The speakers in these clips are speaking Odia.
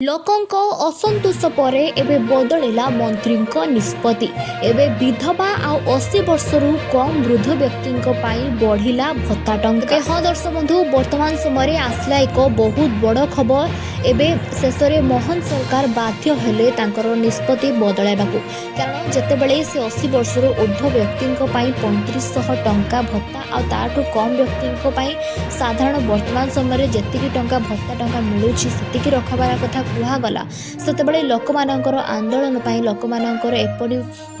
ଲୋକଙ୍କ ଅସନ୍ତୋଷ ପରେ ଏବେ ବଦଳିଲା ମନ୍ତ୍ରୀଙ୍କ ନିଷ୍ପତ୍ତି। ଏବେ ବିଧବା ଆଉ 80 ବର୍ଷରୁ କମ୍ ବୃଦ୍ଧ ବ୍ୟକ୍ତିଙ୍କ ପାଇଁ ବଢ଼ିଲା ଭତ୍ତା ଟଙ୍କା। ହଁ ଦର୍ଶକ ବନ୍ଧୁ, ବର୍ତ୍ତମାନ ସମୟରେ ଆସିଲା ଏକ ବହୁତ ବଡ଼ ଖବର। ଏବେ ଶେଷରେ ମୋହନ ସରକାର ବାଧ୍ୟ ହେଲେ ତାଙ୍କର ନିଷ୍ପତ୍ତି ବଦଳାଇବାକୁ, କାରଣ ଯେତେବେଳେ ସେ 80 ବର୍ଷରୁ ଉର୍ଦ୍ଧ୍ୱ ବ୍ୟକ୍ତିଙ୍କ ପାଇଁ 3500 ଟଙ୍କା ଭତ୍ତା ଆଉ ତାଠୁ କମ୍ ବ୍ୟକ୍ତିଙ୍କ ପାଇଁ ସାଧାରଣ ବର୍ତ୍ତମାନ ସମୟରେ ଯେତିକି ଟଙ୍କା ଭତ୍ତା ଟଙ୍କା ମିଳୁଛି ସେତିକି ରଖାବାର କଥା କୁହାଗଲା, ସେତେବେଳେ ଲୋକମାନଙ୍କର ଆନ୍ଦୋଳନ ପାଇଁ, ଲୋକମାନଙ୍କର ଏପରି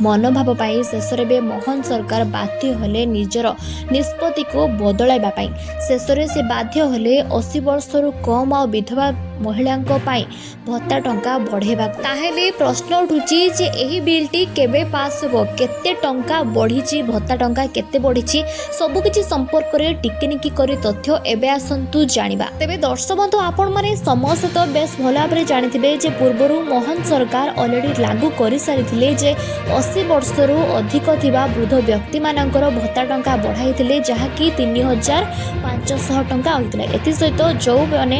ମନୋଭାବ ପାଇଁ ଶେଷରେ ଏବେ ମୋହନ ସରକାର ବାଧ୍ୟ ହେଲେ ନିଜର ନିଷ୍ପତ୍ତିକୁ ବଦଳାଇବା ପାଇଁ। ଶେଷରେ ସେ ବାଧ୍ୟ ହେଲେ 80 ବର୍ଷରୁ କମ୍ ଆଉ ବିଧବା ମହିଳାଙ୍କ ପାଇଁ ଭତ୍ତା ଟଙ୍କା ବଢ଼ାଇବାକୁ। ତାହେଲେ ପ୍ରଶ୍ନ ଉଠୁଛି ଯେ ଏହି ବିଲ୍ଟି କେବେ ପାସ୍ ହେବ, କେତେ ଟଙ୍କା ବଢ଼ିଛି, ଭତ୍ତା ଟଙ୍କା କେତେ ବଢ଼ିଛି, ସବୁକିଛି ସମ୍ପର୍କରେ ଟିକିନିକି କରି ତଥ୍ୟ ଏବେ ଆସନ୍ତୁ ଜାଣିବା। ତେବେ ଦର୍ଶକ ବନ୍ଧୁ, ଆପଣମାନେ ସମସ୍ତେ ତ ବେଶ ଭଲ ଭାବରେ ଜାଣିଥିବେ ଯେ ପୂର୍ବରୁ ମୋହନ ସରକାର ଅଲରେଡ଼ି ଲାଗୁ କରିସାରିଥିଲେ ଯେ 80 ବର୍ଷରୁ ଅଧିକ ଥିବା ବୃଦ୍ଧ ବ୍ୟକ୍ତିମାନଙ୍କର ଭତ୍ତା ଟଙ୍କା ବଢ଼ାଇଥିଲେ, ଯାହାକି 3500 ଟଙ୍କା ହୋଇଥିଲା। ଏଥିସହିତ ଯେଉଁମାନେ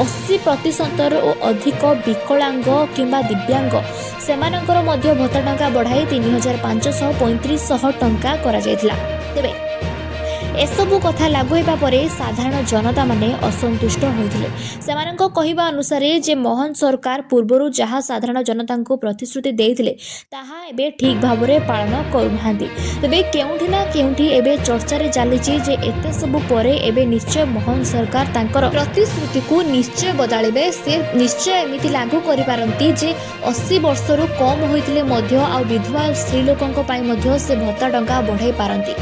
80 ପ୍ରତିଶତରୁ ଅଧିକ ବିକଳାଙ୍ଗ କିମ୍ବା ଦିବ୍ୟାଙ୍ଗ, ସେମାନଙ୍କର ମଧ୍ୟ ଭତ୍ତା ଟଙ୍କା ବଢ଼ାଇ 3500 3500 ଟଙ୍କା କରାଯାଇଥିଲା। ତେବେ ଏସବୁ କଥା ଲାଗୁ ହେବା ପରେ ସାଧାରଣ ଜନତାମାନେ ଅସନ୍ତୁଷ୍ଟ ହୋଇଥିଲେ। ସେମାନଙ୍କ କହିବା ଅନୁସାରେ ଯେ ମୋହନ ସରକାର ପୂର୍ବରୁ ଯାହା ସାଧାରଣ ଜନତାଙ୍କୁ ପ୍ରତିଶ୍ରୁତି ଦେଇଥିଲେ, ତାହା ଏବେ ଠିକ୍ ଭାବରେ ପାଳନ କରୁନାହାନ୍ତି। ତେବେ କେଉଁଠି ନା କେଉଁଠି ଏବେ ଚର୍ଚ୍ଚାରେ ଚାଲିଛି ଯେ ଏତେ ସବୁ ପରେ ଏବେ ନିଶ୍ଚୟ ମୋହନ ସରକାର ତାଙ୍କର ପ୍ରତିଶ୍ରୁତିକୁ ନିଶ୍ଚୟ ବଦଳାଇବେ। ସେ ନିଶ୍ଚୟ ଏମିତି ଲାଗୁ କରିପାରନ୍ତି ଯେ 80 ବର୍ଷରୁ କମ୍ ହୋଇଥିଲେ ମଧ୍ୟ ଆଉ ବିଧବା ସ୍ତ୍ରୀ ଲୋକଙ୍କ ପାଇଁ ମଧ୍ୟ ସେ ଭତ୍ତା ଟଙ୍କା ବଢ଼ାଇ ପାରନ୍ତି।